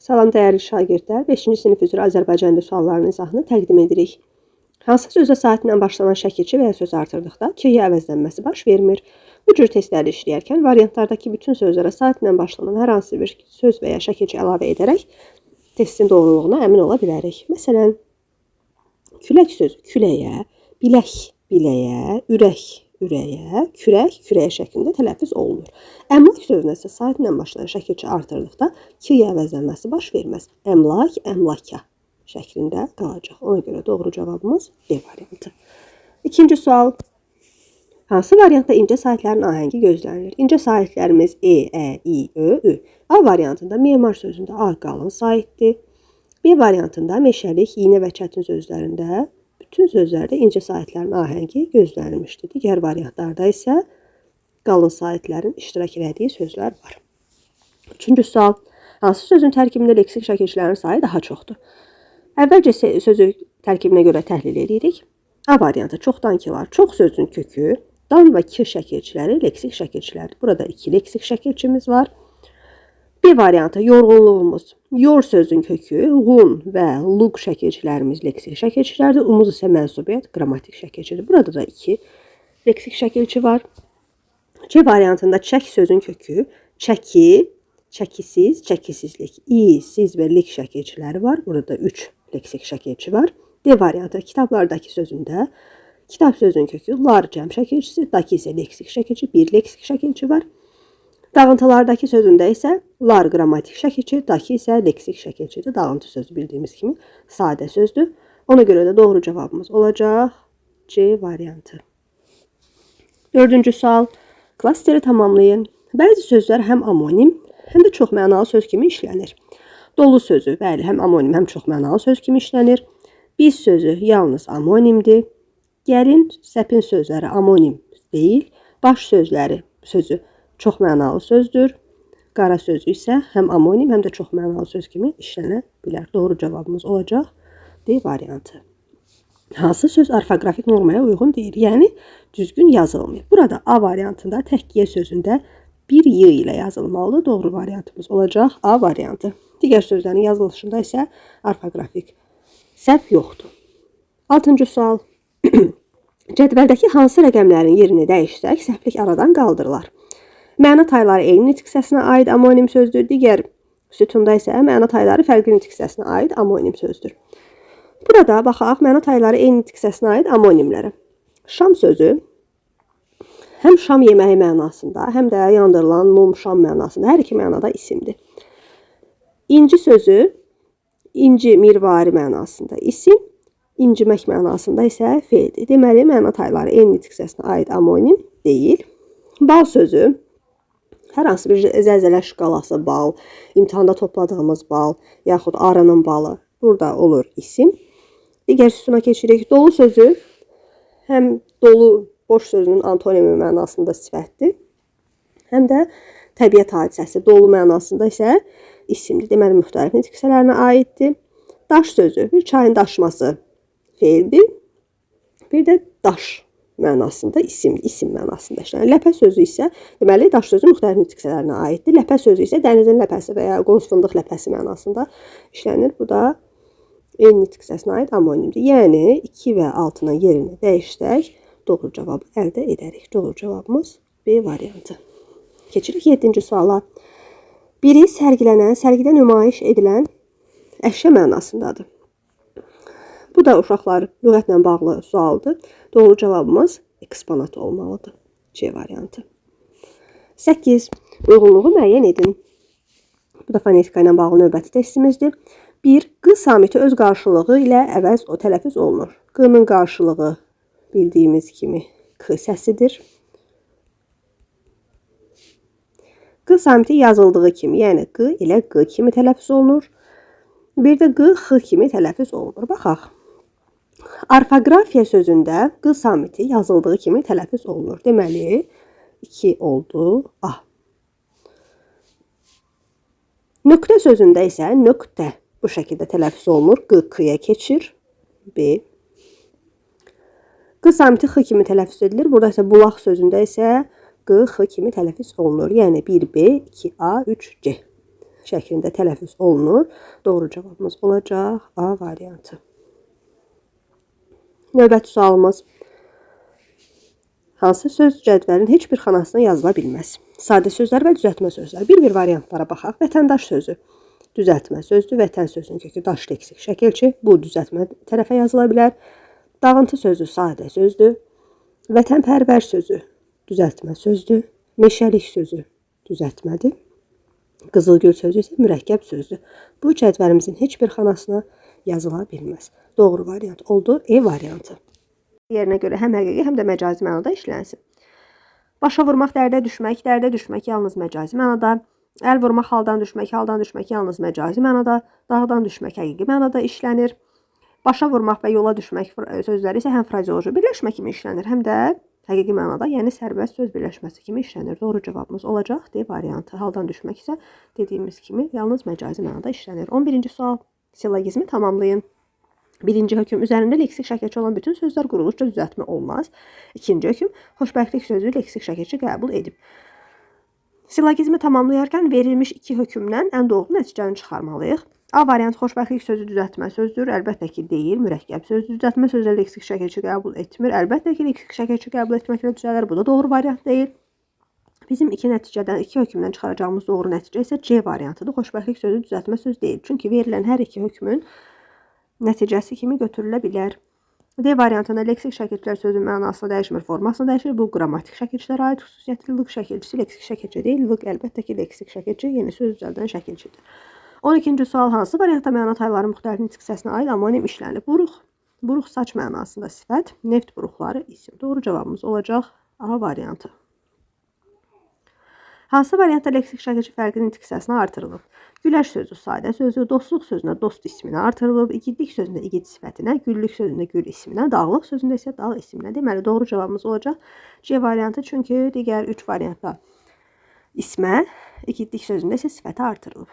Salam dəyərli şagirdlər, 5-ci sinif üzrə Azərbaycan dili suallarının izahını təqdim edirik. Hansı sözə saatlə başlanan şəkilçi və ya söz artırdıqda k-yə əvəzlənməsi baş vermir? Bu cür testləri işləyərkən variantlardakı bütün sözlərə saatlə başlanan hər hansı bir söz və ya şəkilçi əlavə edərək testin doğruluğuna əmin ola bilərik. Məsələn, külək sözü küləyə, bilək biləyə, ürək ürəyə, kürək kürəyə şəklində tələffüz olunur. Əmlak sözünə isə saatlə başlayan şəkilçi artırdıqda k-yə əvəzlənməsi baş verməz. Əmlak, əmlaka şəklində qalacaq. Ona görə doğru cavabımız B variantı. İkinci sual. Hansı variantda incə saitlərin ahəngi gözlənilir? İncə saitlərimiz E, Ə, İ, Ö, Ü. A variantında memar sözündə A qalın saitdir. B variantında meşəlik, iynə və çətin sözlərində bütün sözlərdə incə saitlərin ahəngi gözlənilmişdir. Digər variantlarda isə qalın saitlərin iştirak elədiyi sözlər var. Üçüncü sual. Hansı sözün tərkibində leksik şəkilçilərin sayı daha çoxdur? Əvvəlcə sözü tərkibinə görə təhlil edirik. A variantı çoxdan ki var. Çox sözün kökü, dan və ki şəkilçiləri leksik şəkilçilərdir. Burada iki leksik şəkilçimiz var. B variantı yorğunluğumuz. Yor sözün kökü, ğun və luq şəkilçilərimiz leksik şəkilçilərdir. Umuz isə mənsubiyyət qrammatik şəkilçidir. Burada da iki leksik şəkilçi var. C variantında çək sözün kökü, çəki, çəkisiz, çəkisizlik, i, siz və lik şəkilçiləri var. Burada da 3 leksik şəkilçi var. D variantı kitablardakı sözündə kitab sözün kökü lar cəm şəkilçisi, dakı isə leksik şəkilçi, bir leksik şəkilçi var. Dağıntılardakı sözündə isə lar qrammatik şəkilçi, dakı isə leksik şəkilçidir. Dağıntı sözü bildiyimiz kimi sadə sözdür. Ona görə də doğru cavabımız olacaq C variantı. Dördüncü sual. Klasteri tamamlayın. Bəzi sözlər həm amonim, həm də çox mənalı söz kimi işlənir. Dolu sözü, bəli, həm amonim, həm çox mənalı söz kimi işlənir. Biz sözü yalnız amonimdir. Gəlin, səpin sözləri amonim deyil. Baş sözləri sözü çox mənalı sözdür. Qara sözü isə həm amonim, həm də çox mənalı söz kimi işlənə bilər. Doğru cavabımız olacaq D variantı. Hansı söz orfoqrafik normaya uyğun deyil? Yəni düzgün yazılmıyor. Burada A variantında tək Y sözündə bir Y ilə yazılmalıdır. Doğru variantımız olacaq A variantı. Digər sözlərin yazılışında isə orfoqrafik səhv yoxdur. Altıncı sual. Cədvəldəki hansı rəqəmlərin yerini dəyişsək, səhvlik aradan qaldırılar? Məna tayları eyni nitq hissəsinə aid amonim sözdür. Digər sütunda isə məna tayları fərqli nitq hissəsinə aid amonim sözdür. Burada baxaq məna tayları eyni nitq hissəsinə aid amonimlərə. Şam sözü həm şam yeməyi mənasında, həm də yandırılan mum şam mənasında hər iki mənada isimdir. İnci sözü inci mirvari mənasında isim, incimək mənasında isə feildir. Deməli, məna tayları eyni nitq hissəsinə aid amonim deyil. Bal sözü hər hansı bir zəlzələ şkalası bal, imtahanda topladığımız bal, yaxud arının balı burada olur isim. Digər sütuna keçirik. Dolu sözü həm dolu boş sözünün antonimi mənasında sifətdir, həm də təbiət hadisəsi dolu mənasında isə isimdir. Deməli, müxtəlif nitq hissələrinə aiddir. Daş sözü bir çayın daşması feildir. Bir də daş mənasında isimdir, isim mənasında işlənir. Ləpə sözü isə, deməli, daş sözü müxtəlif nitq hissələrinə aiddir. Ləpə sözü isə dənizin ləpəsi və ya qoz fındıq ləpəsi mənasında işlənir. Bu da eyni nitq hissəsinə aid amonimdir. Yəni 2 və 6-nın yerini dəyişsək, doğru cavabı əldə edərik. Doğru cavabımız B variantı. Keçirik 7-ci suala. Biri sərgilənən, sərgidə nümayiş edilən əşya mənasındadır. Bu da uşaqlar lüğətlə bağlı sualdır. Doğru cavabımız eksponat olmalıdır. C variantı. 8. Uyğunluğu müəyyən edin. Bu da fonetika ilə bağlı növbəti testimizdir. 1. Q samiti öz qarşılığı ilə əvəz o tələffüz olunur. Q-nın qarşılığı bildiyimiz kimi K səsidir. Q samiti yazıldığı kimi, yəni Q ilə Q kimi tələffüz olunur. Bir də Q, X kimi tələffüz olunur. Baxaq. Orfoqrafiya sözündə Q samiti yazıldığı kimi tələffüz olunur. Deməli, 2 oldu A. Nöqtə sözündə isə nöqtə bu şəkildə tələffüz olunur. Q, K-ya keçir. B. Q samiti X kimi tələffüz edilir. Burada isə bulaq sözündə isə Q, X kimi tələffüz olunur. Yəni 1B, 2A, 3C şəklində tələffüz olunur. Doğru cavabımız olacaq A variantı. Növbəti sualımız. Hansı söz cədvəlin heç bir xanasına yazıla bilməz? Sadə sözlər və düzəltmə sözlər. Bir-bir variantlara baxaq. Vətəndaş sözü düzəltmə sözdür. Vətən sözünün kökü daş leksik şəkilçi. Bu düzəltmə tərəfə yazıla bilər. Dağıntı sözü sadə sözdür. Vətənpərvər sözü düzəltmə sözdür. Meşəlik sözü düzəltmədir. Qızılgül sözü isə mürəkkəb sözdür. Bu cədvəlimizin heç bir xanasına yazıla bilməz. Doğru variant oldu E variantı. Yerinə görə həm həqiqi, həm də məcazi mənada işlənsin. Başa vurmaq, dərdə düşmək, dərdə düşmək yalnız məcazi mənada. Əl vurmaq, haldan düşmək, haldan düşmək yalnız məcazi mənada. Dağdan düşmək həqiqi mənada işlənir. Başa vurmaq və yola düşmək sözləri isə həm frazeoloji birləşmə kimi işlənir, həm də həqiqi mənada, yəni sərbəst söz birləşməsi kimi işlənir. Doğru cavabımız olacaq D variantı. Haldan düşmək isə dediyimiz kimi yalnız məcazi mənada işlənir. 11-ci sual. Sillogizmi tamamlayın. Birinci hökm üzərində leksik şəkilçi olan bütün sözlər quruluşca düzəltmə olmaz. İkinci hökm xoşbəxtlik sözü leksik şəkilçi qəbul edib. Sillogizmi tamamlayarkən verilmiş iki hökmdən ən doğru nəticəni çıxarmalıyıq. A variantı xoşbəxtlik sözü düzəltmə sözdür. Əlbəttə ki, deyil, mürəkkəb sözdür. Düzəltmə sözlə leksik şəkilçi qəbul etmir. Əlbəttə ki, leksik şəkilçi qəbul etməklə düzələr. Bu da doğru variant deyil. Bizim iki nəticədən, iki hökmdən çıxaracağımız doğru nəticə isə C variantıdır. Xoşbəxtlik sözü düzəltmə söz deyil. Çünki verilən hər iki hökmün nəticəsi kimi götürülə bilər. D variantında leksik şəkilçilər sözün mənasını dəyişmir, formasını dəyişir. Bu qrammatik şəkilçilərə aid xüsusiyyətli lıq şəkilçisi leksik şəkilçi deyil. Lıq əlbəttə ki, leksik şəkilçi, yəni söz düzəldən şəkilçidir. 12-ci sual hansı variantda məna tayları müxtəlif nitq hissəsinə aid amonim işlənib? Buruq, buruq saç mənasında sifət, neft buruqları isim. Doğru cavabımız olacaq A variantı. Hansı variantda leksik şəkilçi fərqli nitq hissəsinə artırılıb? Güləş sözü sadə sözü, dostluq sözünə dost isminə artırılıb, igidlik sözündə igid sifətinə, güllük sözündə gül isminə, dağlıq sözündə isə dağ isminə. Deməli, doğru cavabımız olacaq C variantı, çünki digər 3 variantda ismə, igidlik sözündə isə sifətə artırılıb.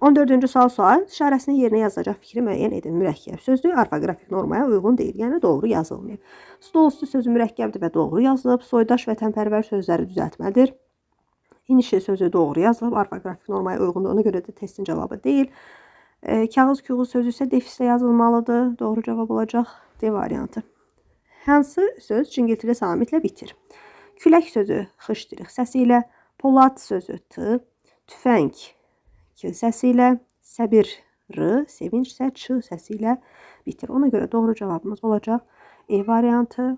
14-cü sual işarəsinin yerinə yazılacaq fikri müəyyən edin. Mürəkkəb sözdür, orfoqrafik normaya uyğun deyil, yəni doğru yazılmayıb. Stolüstü sözü mürəkkəbdir və doğru yazılıb. Soydaş, vətənpərvər sözləri düzəltmədir. İnişi sözü doğru yazılıb, orfoqrafik normaya uyğundur, ona görə də testin cavabı deyil. Kağız küğü sözü isə defislə yazılmalıdır. Doğru cavab olacaq D variantı. Hansı söz cingiltili samitlə bitir? Külək sözü xışdırıq səsi ilə, Polad sözü T, tüfəng K səsi ilə, səbir R, sevinç isə Ç səsi ilə bitir. Ona görə doğru cavabımız olacaq E variantı.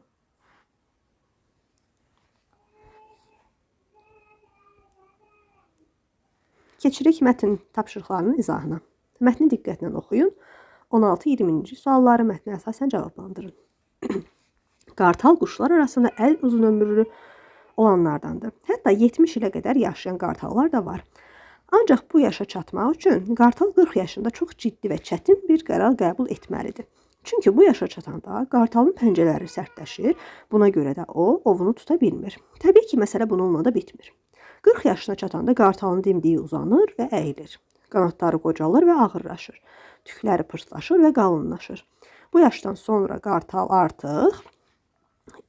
Keçirik mətn tapşırıqlarının izahına. Mətni diqqətlə oxuyun. 16-20-ci sualları mətnə əsasən cavablandırın. Qartal quşlar arasında ən uzun ömürlü olanlardandır. Hətta 70 ilə qədər yaşayan qartallar da var. Ancaq bu yaşa çatmaq üçün qartal 40 yaşında çox ciddi və çətin bir qərar qəbul etməlidir. Çünki bu yaşa çatanda qartalın pəncələri sərtləşir, buna görə də o, ovunu tuta bilmir. Təbii ki, məsələ bununla da bitmir. 40 yaşına çatanda qartalın dimdiyi uzanır və əyilir. Qanadları qocalır və ağırlaşır. Tükləri pırtlaşır və qalınlaşır. Bu yaşdan sonra qartal artıq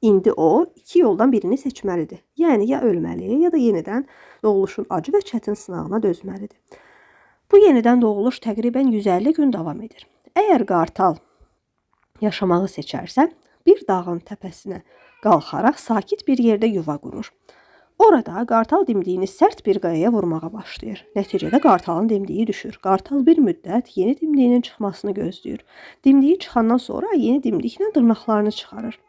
indi o iki yoldan birini seçməlidir. Yəni ya ölməli, ya da yenidən doğuluşun acı və çətin sınağına dözməlidir. Bu yenidən doğuluş təqribən 150 gün davam edir. Əgər qartal yaşamağı seçərsə, bir dağın təpəsinə qalxaraq sakit bir yerdə yuva qurur. Orada qartal dimdiyini sərt bir qayaya vurmağa başlayır. Nəticədə qartalın dimdiyi düşür. Qartal bir müddət yeni dimdiyinin çıxmasını gözləyir. Dimdiyi çıxandan sonra yeni dimdiklə dırnaqlarını çıxarır.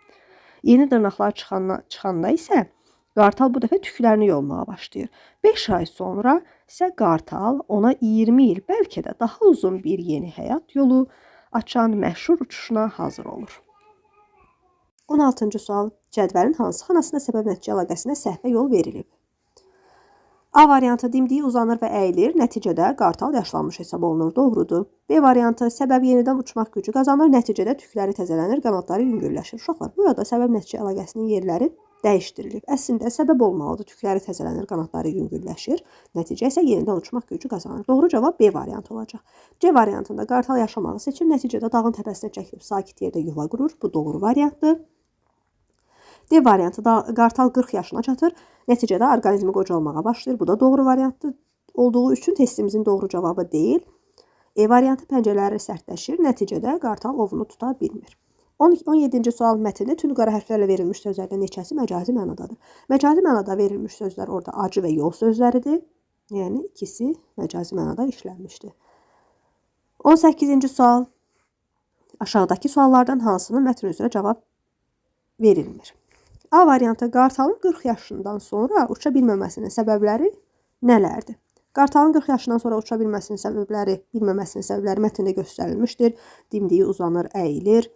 Yeni dırnaqlar çıxanda isə qartal bu dəfə tüklərini yolmağa başlayır. 5 ay sonra isə qartal ona 20 il, bəlkə də daha uzun bir yeni həyat yolu açan məşhur uçuşuna hazır olur. 16-cı sual. Cədvəlin hansı xanasında səbəb-nəticə əlaqəsinə səhvə yol verilib? A variantı dimdiyi uzanır və əyilir, nəticədə qartal yaşlanmış hesab olunur. Doğrudur. B variantı səbəb yenidən uçmaq gücü qazanır, nəticədə tükləri təzələnir, qanadları yüngülləşir. Uşaqlar, burada səbəb-nəticə əlaqəsinin yerləri dəyişdirilib. Əslində səbəb olmalıdır, tükləri təzələnir, qanadları yüngülləşir, nəticə isə yenidən uçmaq gücü qazanır. Doğru cavab B variantı olacaq. C variantında qartal yaşamağı seçir, nəticədə dağın təpəsinə çəkilib sakit yerdə yuva qurur. Bu doğru variantdır. D variantı da qartal 40 yaşına çatır. Nəticədə orqanizmi qocalmağa başlayır. Bu da doğru variantdır. olduğu üçün testimizin doğru cavabı deyil. E variantı pəncələri sərtləşir, nəticədə qartal ovunu tuta bilmir. 17-ci sual mətndə tünd qara hərflərlə verilmiş sözlərdən neçəsi məcazi mənadadır? Məcazi mənada verilmiş sözlər orada acı və yol sözləridir. Yəni ikisi məcazi mənada işlənmişdir. 18-ci sual aşağıdakı suallardan hansının mətn üzrə cavab verilmir? A variantı qartalın 40 yaşından sonra uça bilməməsinin səbəbləri nələrdir? Qartalın 40 yaşından sonra uça bilməsinin səbəbləri mətndə göstərilmişdir. Dimdiyi uzanır, əyilir,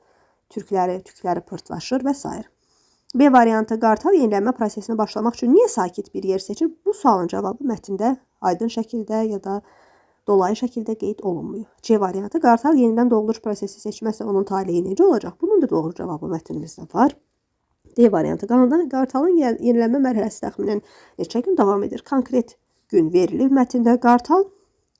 tükləri pırtlaşır və s. B variantı qartal yenilənmə prosesinə başlamaq üçün niyə sakit bir yer seçir? Bu sualın cavabı mətndə aydın şəkildə ya da dolayı şəkildə qeyd olunmuyor. C variantı qartal yenidən doğuluş prosesi seçməzsə onun taleyi necə olacaq? Bunun da doğru cavabı mətnimizdə var. D variantı qartalın yenilənmə mərhələsi təxminən neçə gün davam edir? Konkret gün verilir mətndə. Qartal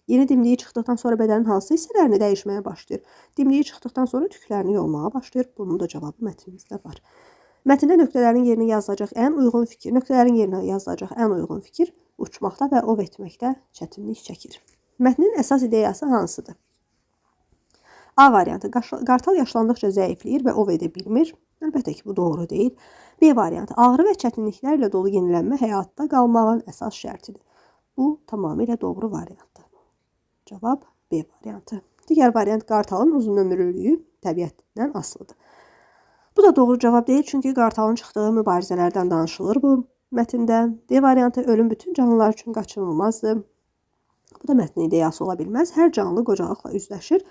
yeni dimdiyi çıxdıqdan sonra bədənin hansı hissələrini dəyişməyə başlayır? Dimdiyi çıxdıqdan sonra tüklərini yolmağa başlayır. Bunun da cavabı mətnimizdə var. Mətndə nöqtələrin yerinə yazılacaq ən uyğun fikir, nöqtələrin yerinə yazılacaq ən uyğun fikir uçmaqda və ov etməkdə çətinlik çəkir. Mətnin əsas ideyası hansıdır? A variantı qartal yaşlandıqca zəifləyir və ov edə bilmir. Əlbəttə ki, bu doğru deyil. B variantı ağrı və çətinliklərlə dolu yenilənmə həyatda qalmağın əsas şərtidir. Bu tamamilə doğru variantdır. Cavab B variantı. Digər variant qartalın uzunömürlülüyü təbiətdən asılıdır. Bu da doğru cavab deyil, çünki qartalın çıxdığı mübarizələrdən danışılır bu mətndə. D variantı ölüm bütün canlılar üçün qaçınılmazdır. Bu da mətnin ideyası ola bilməz. Hər canlı qocalıqla üzləşir.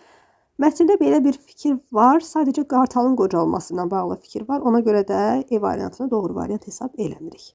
Mətndə belə bir fikir var. Sadəcə qartalın qocalmasına bağlı fikir var. Ona görə də E variantını doğru variant hesab eləmirik.